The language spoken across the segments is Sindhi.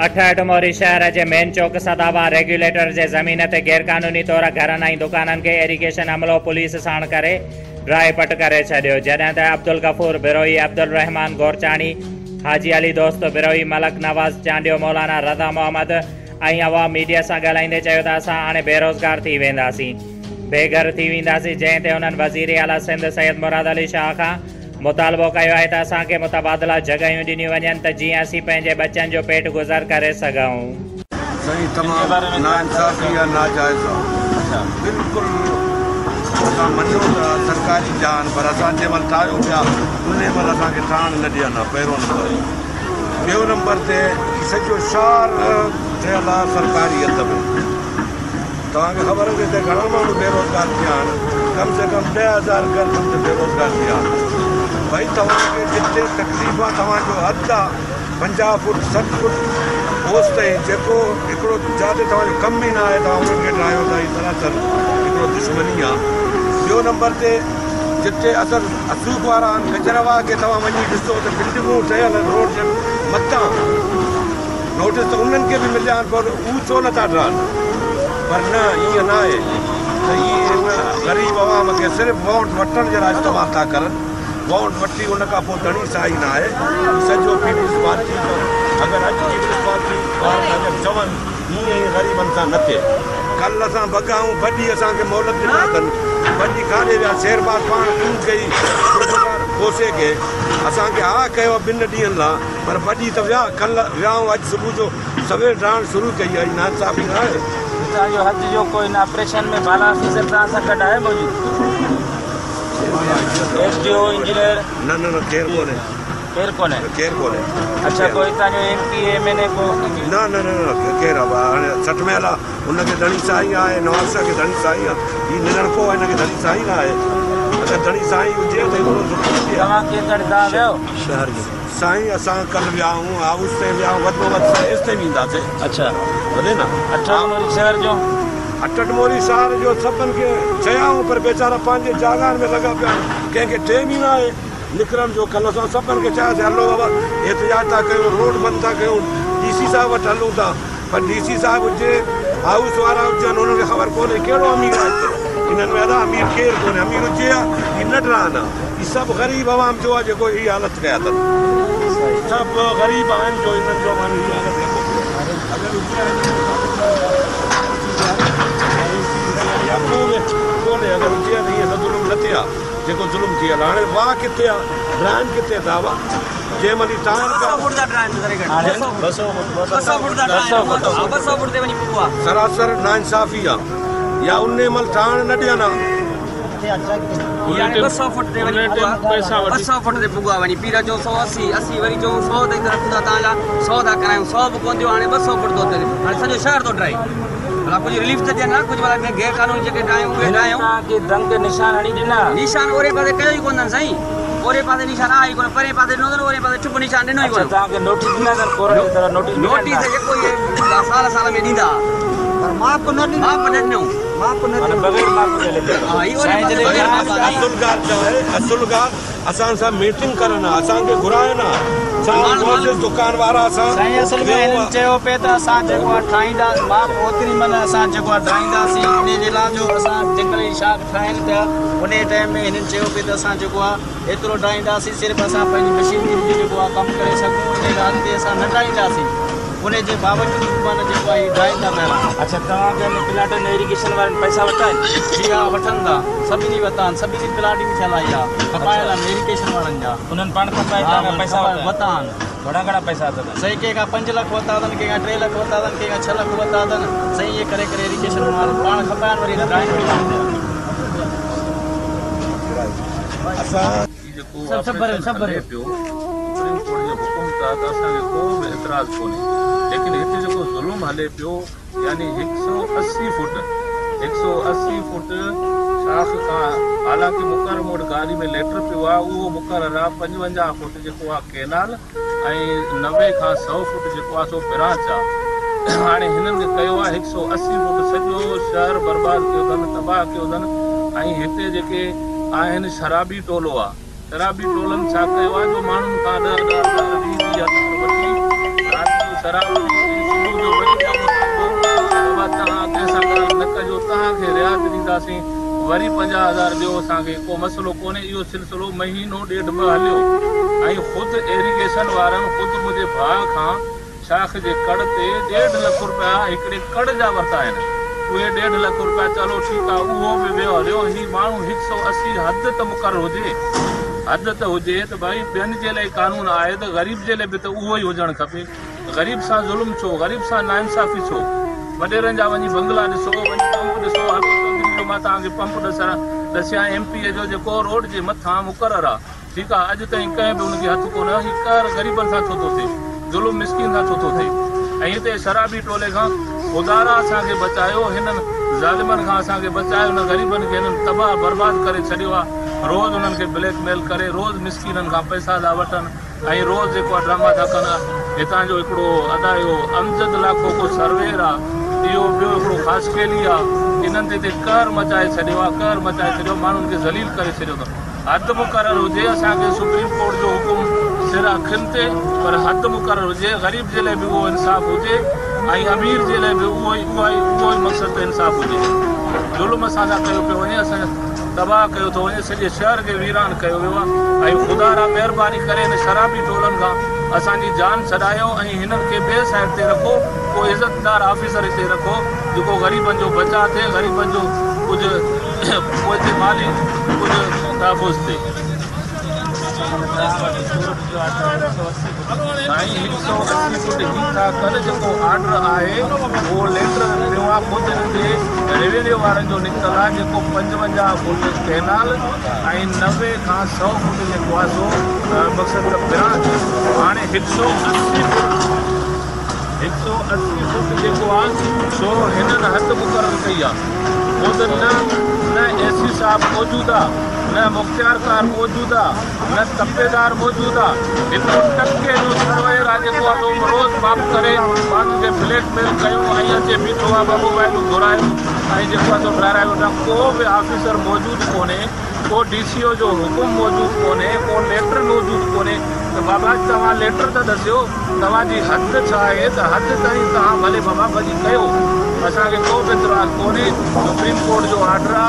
اٺهٺ موري شهر جي مين چوڪ سدابا ريگيوليٽر جي زمين تي غيرقانوني طور گهرن ۽ دڪانن کي ايريگيشن عملو پوليس ساڻ ڪري ڊاهي پٽ ڪري ڇڏيو، جڏهن ته عبدالغفور بروهي، عبدالرحمان گورچاڻي، حاجي علي دوست بروهي، ملڪ نواز چانڊيو، مولانا رضا محمد ۽ عوام ميڊيا سان ڳالهائيندي چيو ته اسان هاڻي بيروزگار ٿي وينداسين، بي گهر ٿي وينداسين، جنهن تي هنن وزير اعليٰ سنڌ سيد مراد علي شاهه کان مطالبو ڪيو آهي ته اسان کي متبادله جڳهيون ڏنيون وڃن ته جيئن اسين پنهنجي ٻچن جو پيٽ گذر ڪري سگهون. سائين تمام ناانصافي آ ناجائز آ بلڪل اسان مڃون ٿا سرڪاري جاء آهن پر اسان جنهن مهل ٺاهيو پيا انهي مهل اسان کي ٺاهڻ نه ڏين ها پهريون نمبر ٻيو نمبر تي هي سڄو شهر ٺهيل آ سرڪاري هٿ ۾ توهان کي خبر هوندي ته گهڻا ماڻهو بيروزگار ٿيا آهن ڪم سي ڪم 10,000 گهر سمجهه بيروزگار ٿيا آهن ڀئي توهان کي جتي تڪليف آ توهان جو حد آ 50 فوٽ 60 فوٽ اوس تائين جيڪو هڪڙو جاتي توهان جو ڪم ئي نه آهي توهان انهن کي ڊاهيو ٿا هي سراسر هڪڙو دشمني آ ٻيو نمبر تي جتي اصل اسوڪ وارا آهن گجر واهه کي توهان وڃي ڏسو ته بلڊنگون ٺهيل آهن روڊ جي مٿان نوٽيس ته انهن کي به مليا آهن پر هو ڇو نٿا ڊاهن پر نه ائين نه آهي ته هي هن غريب عوام کي صرف ووٽ وٺڻ جي لاء استعمال ٿا ڪرن ووٽ وٺي ان کان پوء ڌڻي سائين نه آهي هي سڄو پيپلز پارٽي جو اگر اڄ پيپلز پارٽي وارن اگر چون ائين ئي غريبن سان نه ٿئي. ڪل اسان ڀڳا آهيون ڀڄي اسان کي مهلت ڏنا اٿن ڀڄي ڪاڏي ويا شيرباز پاڻ ڪوڙ ڪئي ذوالفقار کوسي کي اسان کي ها ڪيو ٻن ڏينهن لا پر ڀڄي ته ويا ڪل ويا آهيون اڄ صبح جو سوير ڊاهڻ شروع ڪئي آهي ناانصافي نه آهي. هتان جو حج جو ڪو ان آپريشن ۾ بالا آفيسر توهان سان گڏ آهي موجود؟ S D O engineer? نه نه نه ڪير ڪونهي. ڪير ڪونهي؟ ڪير ڪونهي. اڇا ڪو هتان جو ايم پي اي ايم اين اي ڪو؟ نه نه نه نه ڪير آ هاڻي 60 ميل آ هن کي ڌڻي سائين آهي نواز شاهه کي ڌڻي سائين آ هي ننڍڙڪو آ هن کي ڌڻي سائين نه آهي اگر ڌڻي سائين هجي ته هڪڙو ظلم ٿئي ها. توهان ڪير ڪڏهن توهان ويو؟ شهر جو. سائين اسان ڪل ويا آهيون هائوس تائين ويا آهيون وڌ ۾ وڌ ايس تائين وينداسين. اڇا. ڀلي نه. اٺڙ موري شهر جو. اٺڙ موري شهر جو سڀن کي چيائون پر ويچارا پنهنجي جاڳائن ۾ لڳا پيا آهن ڪنهن کي ٽيم ئي نه آهي نڪرڻ جو ڪل اسان سڀن کي چياسين هلو بابا احتجاج ٿا ڪيون روڊ بند ٿا ڪيون ڊي سي صاحب وٽ هلون ٿا پر ڊي سي صاحب هجي هائوس وارا هجن انهن کي خبر ڪونهي ڪهڙو امير آهي هتي انهن ۾ ادا امير ڪير ڪونهي امير هجي ها هي نه ڊاهن ها هي سڀ غريب عوام جو آهي جيڪو هي حالت ڪيا اٿن سڀ غريب آهن جو انهن جو معني هي حالت لڳو پيو آهي اگر هجي ها يا ڪو به ڪونهي اگر هجي ها ته هيئن ته ظلم نه ٿئي ها جيڪو ظلم ٿي هل هاڻي واهه ڪٿي آهي ڊرائن ڪٿي ٿا واهه جنهن مهل هي ٺاهن پيا سراسر ناانصافي آ يا انهي مهل ٺاهڻ نه ڏين ها. يعني 200 فوٽ تي وڃي پڳو آ 200 فوٽ تي پڳو آ وڃي پير چئو 180 80 وري چئون 100 تائين ته رکون ٿا تان جا 100 ٿا ڪرايون 100 به ڪون ٿيو هاڻي 200 فوٽ ٿو ٿئي هاڻي سڄو شهر ٿو ڊهي ڀلا ڪجهه رليف ته ڏين ها ڪجهه ڀلا غير قانوني جيڪي ڊاهيون اهي ڊاهيون. هنن تان ڪي دنگ نشان هڻي ڏنا. نشان اوري پاسي ڪيو ئي ڪون اٿن سائين اوري پاسي نشان آهي ئي ڪونه پرين پاسي ڏنو اٿن اوري پاسي ٺپ نشان ڏنو ئي اڇا ڪونه. توهان کي نوٽيس ڏنا اٿن ڪورٽ جي طرف نوٽيس مليا نوٽيس آهن جيڪو اهي سال سال ۾ ڏيندا ها پر ماپ نه ڏنو ماپ نه ڏنو. ماپ نه معنيٰ ڏنو. بغير ماپ جي لکيل. ها هي اوري پاسي بغير ماپ آ سائين. اصل ڳالهه ڇا آهي اصل ڳالهه اسان سان ميٽنگ ڪرن ها اسان کي گهرائن ها ڇا معزز دڪان وارا اسان سائين اصل ۾ هنن چيو پئي ته اسان جيڪو آ ٺاهيندا ماپ اوتري معنيٰ اسان جيڪو آ ٺاهينداسين انهي جي لاء جو اسان جيڪڏهن شاخ ٺاهين پيا انهي ٽائيم ۾ هنن چيو پئي ته اسان جيڪو آ ايترو ڊاهينداسين صرف اسان پنهنجي مشينري جو جيڪو آ ڪم ڪري سگهون انهي کان اڳتي اسان نه ڊاهينداسين انهي جي باوجود به معنيٰ جيڪو آ هي ڊاهين ٿا پيا. اڇا توهان کي هن پلاٽن ايريگيشن وارن پئسا ورتا آهن؟ جي ها وٺن ٿا سڀني ورتا آهن سڀني پلاٽنگ ٿيل آهي اها کپايل آهن ايريگيشن وارن جا. انهن پاڻ کپائي توهان کان پئسا ورتا آهن؟ ورتا آهن. گهڻا گهڻا پئسا ورتا اٿن؟ سائين ڪنهن کان 5 لک ورتا اٿن ڪنهن کان 3 لک ورتا اٿن ڪنهن کان 6 لک ورتا اٿن سائين ائين ڪري ڪري ايريگيشن وارن پاڻ کپايا آهن وري ڊاهين پيا. اسان هي جيڪو آپريشن هلي پيو سپريم ڪورٽ جي حڪم تحت اسان کي ڪو به اعتراض ڪونهي ليڪن هتي جيڪو ظلم هلي پيو يعني هڪ سئو اسي فوٽ 180 فوٽ شاخ کان حالانڪه مقرر مون وٽ گاڏي ۾ ليٽر پيو آهي اهو مقرر آهي 55 فوٽ جيڪو آهي ڪينال ۽ 90 کان 100 فوٽ جيڪو آهي سو برانچ آهي هاڻي هنن کي ڪيو آهي هڪ سئو اسي فوٽ سڄو شهر برباد ڪيو اٿن تباهه ڪيو اٿن ۽ هتي جيڪي آهن شرابي ٽولو آ شرابي ٽولن ڇا ڪيو آ جو ماڻهن کان ڏهه ڏهه هزار ويهه ويهه هزار وٺي رات جو شراب پي جو وري ٻيو مطالبو ته بابا توهان ڪنهن سان ڳالهه نه ڪجو توهان کي رعايت ڏينداسين وري 50 هزار ڏيو اسان کي ڪو مسئلو ڪونهي اهو سلسلو مهينو ڏيڍ ٻه هليو ۽ خود ايريگيشن وارن خود منهنجي ڀاء کان شاخ جي ڪڙ تي ڏيڍ لک رپيا هڪڙي ڪڙ جا ورتا آهن. اهي ڏيڍ لک رپيا چلو ٺيڪ آ اهو به ويو هليو. هي ماڻهو هڪ سئو 80 حد ته مقرر هجي. حد ته هجي ته ڀائي ٻين جي لاء قانون آهي ته غريب جي لاء به ته اهو ئي هجڻ کپي. غريب سان ظلم ڇو؟ غريب سان ناانصافي ڇو؟ وڏيرن جا وڃي بنگلا ڏسو، وڃي پمپ ڏسو. هلو چوڌري جو مان توهان کي پمپ ڏسيان ايم پي اي جو جيڪو روڊ جي مٿان مقرر آ. ٺيڪ آ اڄ تائين ڪنهن به ان کي هٿ ڪونه هي قهر غريبن سان ڇو ٿو ٿئي ظلم مسڪين سان ڇو ٿو ٿئي ۽ هتي شرابي ٽولي کان خدارا اسان کي بچايو هنن ظالمن کان اسان کي بچايو هن غريبن کي هنن تباهه برباد ڪري ڇڏيو آ روز انهن کي بليڪ ميل ڪري روز مسڪينن کان پئسا ٿا وٺن ۽ روز جيڪو آ ڊراما ٿا ڪن هتان جو هڪڙو ادا اهو امجد لاکو ڪو سروير آ اهو ٻيو هڪڙو خاصخيلي آ انهن تي هتي قهر مچائي ڇڏيو آ قهر مچائي ڇڏيو ماڻهن کي ذليل ڪري ڇڏيو اٿن. حد مقرر هجي، اسان کي سپريم ڪورٽ جو حڪم سر اکين تي پر حد مقرر هجي، غريب جي لاء به اهو انصاف هجي ۽ امير جي لاء به اهو ئي اهو ئي مقصد ته انصاف هجي. ظلم اسان سان ڪيو پيو وڃي، اسان کي تباهه ڪيو ٿو وڃي، سڄي شهر کي ويران ڪيو ويو آهي ۽ خدا را مهرباني ڪري هن شرابي ٽولن کان اسان جي جان ڇڏايو ۽ هنن کي ٻئي سائيڊ تي رکو، ڪو عزتدار آفيسر هتي رکو جيڪو غريبن جو بچاء ٿئي، غريبن جو ڪجهه پوئتي مالي ڪجهه تحفظ ٿئي. سائين هڪ سئو 80 فوٽ هي ٿا ڪن جيڪو آرڊر آهي اهو ليٽر پيو آ خود هنن جي روينيو وارن جو نڪتل آ جيڪو 55 فوٽ ڪئنال ۽ 90 کان 100 فوٽ جيڪو آ سو مقصد ته برانچ هاڻي هڪ سئو 80 فوٽ هڪ سئو 80 فوٽ جيڪو آ سو هنن حد مقرر ڪئي آ. خود نه نه اي سي صاحب موجود آ، نه مختيارڪار موجود آ، نه تپيدار موجود آ. هڪڙو ٽڪي جو سرويئر آ جيڪو آ سو روز ماپ ڪري ماڻهن کي بليڪ ميل ڪيو ۽ اچي بيٺو آ ٻه موبائلون گهرايو ۽ جيڪو آ سو ڊارايو ويٺو آ. ڪو به آفيسر موجود ڪونهي، ڪو ڊي سي او جو حڪم موجود ڪونهي، ڪو ليٽر موجود ڪونهي ته بابا توهان ليٽر ته ڏسيو. توهان جي حد ڇا آهي ته حد تائين توهان ڀلي بابا ڀڄي ڪيو اسان کي ڪو به اعتراض ڪونهي سپريم ڪورٽ جو آرڊر آ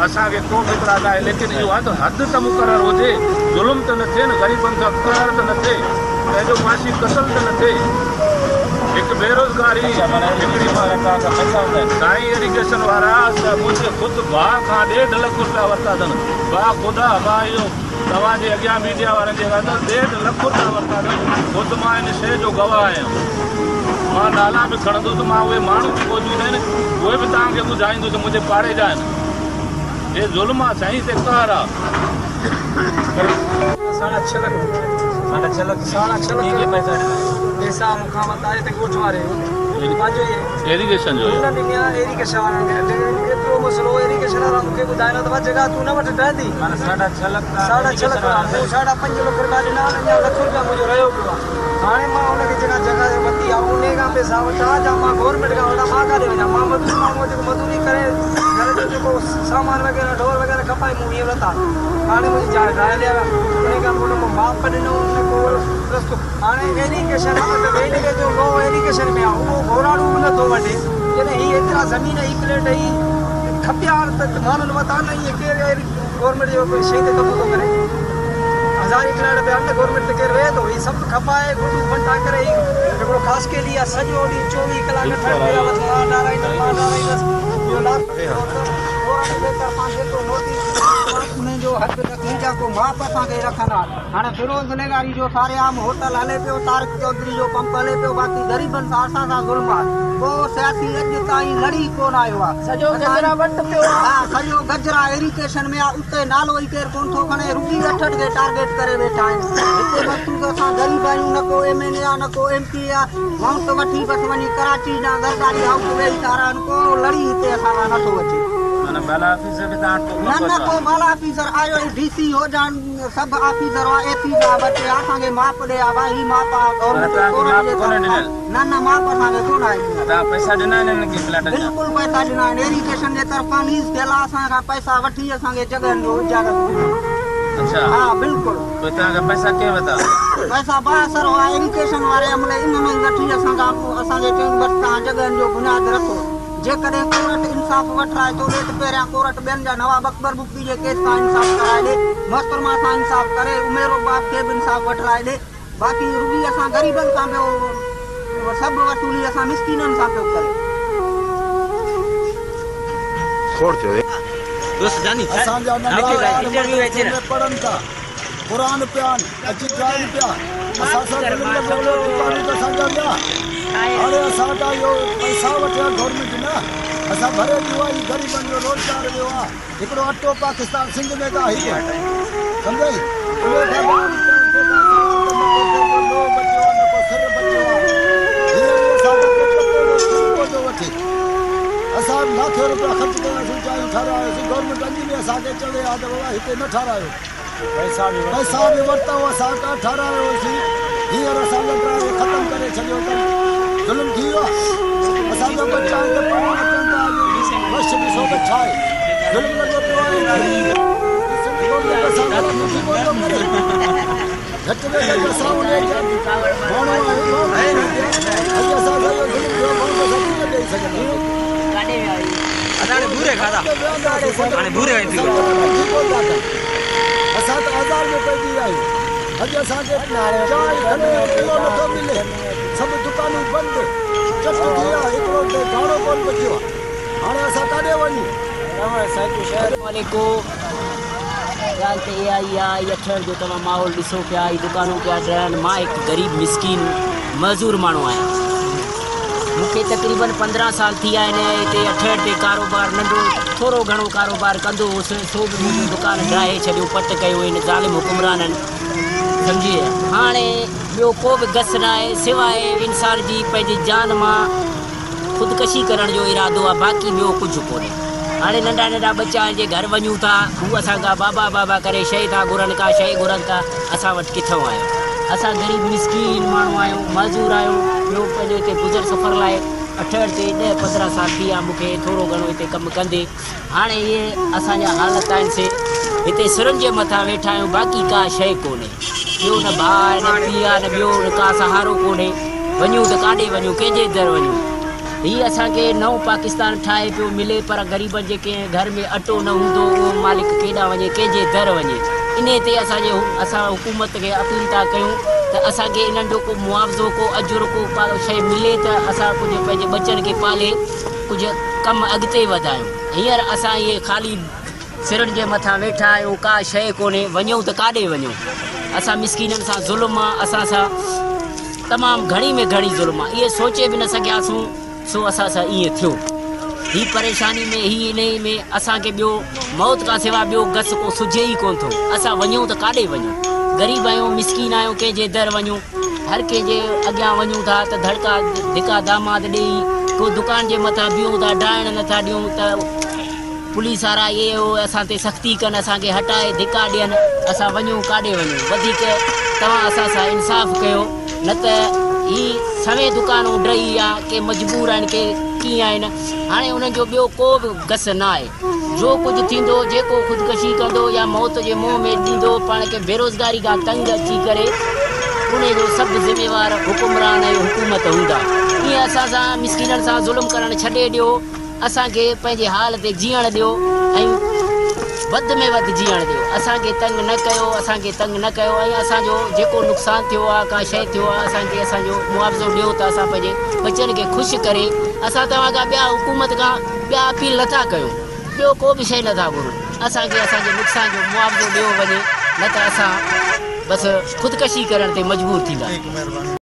اسان کي ڪو به اعتراض ناهي ليڪن اهو آهي ته حد ته مقرر هجي ظلم ته نه ٿئي نه غريبن سان قهر ته نه ٿئي ڪنهن جو معاشي قتل ته نه ٿئي هڪ بيروزگاري هڪڙي سائين ايريگيشن وارا منهنجي خود ڀاء کان ڏيڍ لک روپيا ورتا اٿن ڀاء خدا ڀاء اهو توهان جي اڳيان ميڊيا وارن جي اڳيان ته ڏيڍ لک رپيا ورتا اٿن، خود مان ان شيء جو گواهه آهيان. مان نالا به کڻندس، مان اهي ماڻهو به موجود آهن، اهي به توهان کي ٻڌائيندس، منهنجي پاڙي جا آهن. هي ظلم آهي سائين، هتي قهر آهي. ساڍا ڇهه لک ساڍا ڇهه لک ساڍا ڇهه لک پئسا مون کان ورتا هتي ڳوٺ واري پنهنجو ئي ايريگيشن جو هن ڏني آهي ايريگيشن وارن کي ايترو مسئلو ايريگيشن وارا مون کي ٻڌائين ته ڀاء جڳهه تون نه وٺ ٺهندي ساڍا ڇهه لک ساڍا ڇهه لک مون ساڍا پنج لک رپيا ڏنا آهن اڃا لک رپيا منهنجو رهيو پيو آهي هاڻي مان ان کي جيڪا جڳهه ورتي آهي ان کان پئسا وٺان يا مان گورنمينٽ کان وٺان مان ڪاڏي وڃان مان مزدور ماڻهو آهيان جيڪو مزدوري ڪري گهر جو جيڪو سامان وغيره ڍور وغيره کپائي مون اهي ورتا هاڻي منهنجي جاء ڊاهي هليا ويا ان کان پوء نه مون ماپ ڏنو نه ڪو رستو هاڻي ايريگيشن ريلوي جو لوهه ايريگيشن ۾ آهي اهو گهوڙاڙو به نٿو وڍي جڏهن هي ايترا زمين هي پليٽ هي کپيا ته ماڻهن وٽان نه ائين ڪير گورنمينٽ جو ڪوئي شيء تي قبضو ٿو ڪري هزارين پليٽ پيا آهن ته گورنمينٽ تي ڪير ويهي ٿو هي سڀ کپائي گڊو ڦنٽا ڪري هي هڪڙو خاصخيلي آهي سڄو ڏينهن 24 ڪلاڪ ٺڙ پيا بس مان ڊارائيندس مان ڊارائيندس اهو لاک گورنمينٽ جي طرفان جيڪو نوٽيس انهن جو حد رکي جا ڪو ماپ اسان کي رکندا هاڻي فيروز لغاري جو ساري عام هوٽل هلي پيو، طارق چوڌري جو پمپ هلي پيو باقي غريبن سان اسان سان ظلم آ، ڪو سياسي اڄ تائين لڙي ڪونه آيو آ. سڄو گجرا وٽ پيو آ. ها سڄو گجرا ايريگيشن ۾ آ اتي نالو ئي ڪير ڪونه ٿو کڻي رڳي اٺ اٺ کي ٽارگيٽ ڪري ويٺا آهن هتي مخصوص اسان غريب آهيون نه ڪو ايم اين اي آ نه ڪو ايم پي اي آ وونٽ وٺي بس وڃي ڪراچي يا زرداري هائوس ويهي ٿا رهن ڪو لڙي هتي اسان وٽ نٿو اچي. معنيٰ بالا آفيسر به توهان وٽ ڪو نه نه ڪو بالا آفيسر آيو ئي ڊي سي هجن سڀ آفيسر هئا اي سي صاحب اچي ها اسان کي ماپ ڏي ها ڀائي هي ماپ آ گورنمينٽ ڪورٽ جي طرفان نه نه ماپ اسان کي ڪونه آئي بلڪل پئسا ڏنا آهن ايريگيشن جي طرفان ليز ٿيل آ اسان کان پئسا وٺي اسان کي جڳهن جو اجازت ڏني. اڇا ها بلڪل. پوءِ توهان کان پئسا ڪنهن ورتا؟ پئسا بااثر هئا ايريگيشن واري عملي انهن ئي وٺي اسان کان پوءِ اسان کي چيائين بس توهان جڳهين جو بنياد رکو جيڪڏهن ڪورٽ انصاف وٺرائي ٿو ڏي ته پهريان ڪورٽ ٻين جا نواب اڪبر بگٽي جي ڪيس سان انصاف ڪرائي ڏي محترمه سان انصاف ڪري عميرو باب کي به انصاف وٺرائي ڏي باقي رڳي اسان غريبن کان پيو سڀ وصولي اسان مسڪينن سان پيو ڪري. کوڙ ٿيو. اسان جا ننڍا ٻار مدرسي ۾ پڙهن ٿا، قرآن پيا آهن، اچي ڊاهن پيا، اسان سان ظلم لڳو پيو، دڪانون ته اسان جا ويا، هاڻي اسان کان اهو پئسا وٺي ها گورنمينٽ نه، اسان ڀري ڏيون ها، هي غريبن جو روزگار ويو آ، هڪڙو اٽو پاڪستان سنڌ ۾ ته آهي ڪونه، سمجهئي، انهي کان ٻاهر جيڪا سوال ته نه ڪو ڪنهن جو لوهه بچيو آ نه ڪو سر بچيو آ، هينئر ئي اسان کان ڪو پتو نه ڪو ٿو وٺي. اسان لاکين روپيا خرچ ڪياسين جايون ٺهرايوسين گورنمينٽ اڄ به اسان کي چوي ها ته بابا هتي نه ٺهرايو پئسا به ورتائون اسان کان ٺهرايوسين هينئر اسان جو ڊرائيور ختم ڪري ڇڏيو اٿن ظلم ٿي ويو آهي اسان جا ٻچا هتي پڙهڻ اچن ٿا اڄ رش ڏسو ته ڇا آهي ظلم لڳو پيو آهي سنڌ گورنمينٽ اسان سان ڪجهه ڪونه ٿو ڪري گهٽ ۾ گهٽ اسان انهي جا ماڻهو آهيون اڄ اسان سان اهو ظلم ٿيو آهي ووٽ اسان ڪيئن ڏئي سگهنداسين. اسان ته آزار ۾ پئجي ويا آهيون اڄ اسان کي چانهه کنڊ جو پلو نٿو ملي سڀ دڪانون بند چٽ ٿي ويا هڪڙو داڻو ڪونه بچيو آهي هاڻي اسان ڪاڏي وڃون. ڳالهه ته اها ئي آهي، هي اٺڙ جو توهان ماحول ڏسو پيا، هي دڪانون پيا ڊهن، مان هڪ غريب مسڪين معذور ماڻهو آهيان، مون کي تقريبن 15 سال ٿي ويا آهن هتي اٺڙ تي ڪاروبار ننڍو ٿورو گهڻو ڪاروبار ڪندو هوس، سو به منهنجو دڪان ڊاهي ڇڏيو، پٽ ڪيو هن ظالم حڪمرانن، سمجهي ويا، هاڻي ٻيو ڪو به گس ناهي سواء انسان جي پنهنجي جان مان. خودڪشي ڪرڻ جو ارادو آ باقي ٻيو ڪجهه ڪونهي. هاڻي ننڍا ننڍا ٻچا آهن جي گهر وڃون ٿا هو اسان کان بابا بابا ڪري شيء ٿا گهرن ڪا شيء گهرن ٿا اسان وٽ ڪٿئون آيو. اسان غريب مسڪين ماڻهو آهيون معذور آهيون ٻيو پنهنجو هتي گذر سفر لاء اٺهٺ تي ڏهه 15 سال ٿي ويا مون کي ٿورو گهڻو هتي ڪم ڪندي هاڻي اهي اسان جا حالت آهن سي هتي سرن جي مٿان ويٺا آهيون باقي ڪا شيء ڪونهي. ٻيو نه ڀاء آهي نه پيء آهي نه ٻيو ڪا سهارو ڪونهي. وڃون ته ڪاڏي وڃون، ڪنهن جي در وڃون. هي اسان کي نئون پاڪستان ٺاهي پيو ملي پر غريبن جي ڪنهن گهر ۾ اٽو نه هوندو اهو مالڪ ڪيڏانهن وڃي ڪنهن جي در وڃي. انهي تي اسان جي اسان حڪومت کي اپيل ٿا ڪيون ته اسان کي انهن جو ڪو معاوضو ڪو اجر ڪو شيء ملي ته اسان ڪجهه پنهنجي ٻچن کي پالي ڪجهه ڪم اڳتي وڌايون. هينئر اسان اهي خالي سرن جي مٿان ويٺا آهيون، ڪا شيء ڪونهي، وڃون ته ڪاڏي وڃون؟ اسان مسڪينن سان ظلم آ، اسان سان تمام گهڻي ۾ گهڻي ظلم آ، اهي سوچي به نه سگهياسون، سو اسان سان ائين ٿيو. هي پريشاني ۾ هي انهي ۾ اسان کي ٻيو موت کان سوا ٻيو گس ڪو سجهي ئي ڪونه ٿو. اسان وڃون ته ڪاڏي وڃون؟ غريب آهيون، مسڪين آهيون، ڪنهن جي در وڃون؟ هر ڪنهن جي اڳيان وڃون ٿا ته ڌڙڪا ڌڪا داماد ڏيئي ڪو دڪان جي مٿان بيهون ٿا ڊاهڻ نٿا ڏيون ته پوليس وارا اهي اهو اسان تي سختي ڪن اسان کي هٽائي ڌڪا ڏين اسان وڃون ڪاڏي وڃون وڌيڪ توهان اسان سان انصاف ڪيو نه ته هي سوين دڪانون ڊهي ويا ڪي مجبور آهن ڪي ڪيئن آهن هاڻي انهن جو ٻيو ڪو به گس نه آهي جو ڪجهه ٿيندو جيڪو خودڪشي ڪندو يا موت جي منهن ۾ ڏيندو پاڻ کي بيروزگاري کان تنگ اچي ڪري انهي جو سڀ ذميوار حڪمران ۽ حڪومت هوندا ائين اسان سان مسڪينن سان ظلم ڪرڻ ڇڏي ڏيو اسان کي پنهنجي حال تي جيئڻ ڏيو ۽ وڌ ۾ وڌ جيئڻ ڏيو اسان کي تنگ نه ڪيو اسان کي تنگ نه ڪيو ۽ اسان جو جيڪو نقصان ٿيو آهي ڪا شيء ٿيو آهي اسان کي اسان جو معاوضو ڏيو ته اسان پنهنجي ٻچن کي خوش ڪري اسان توهان کان ٻيا حڪومت کان ٻيا اپيل نٿا ڪيون ٻيو ڪو به شيء نٿا گهرون اسان کي اسان جي نقصان جو معاوضو ڏيو وڃي نه ته اسان بس خودڪشي ڪرڻ تي مجبور ٿينداسين.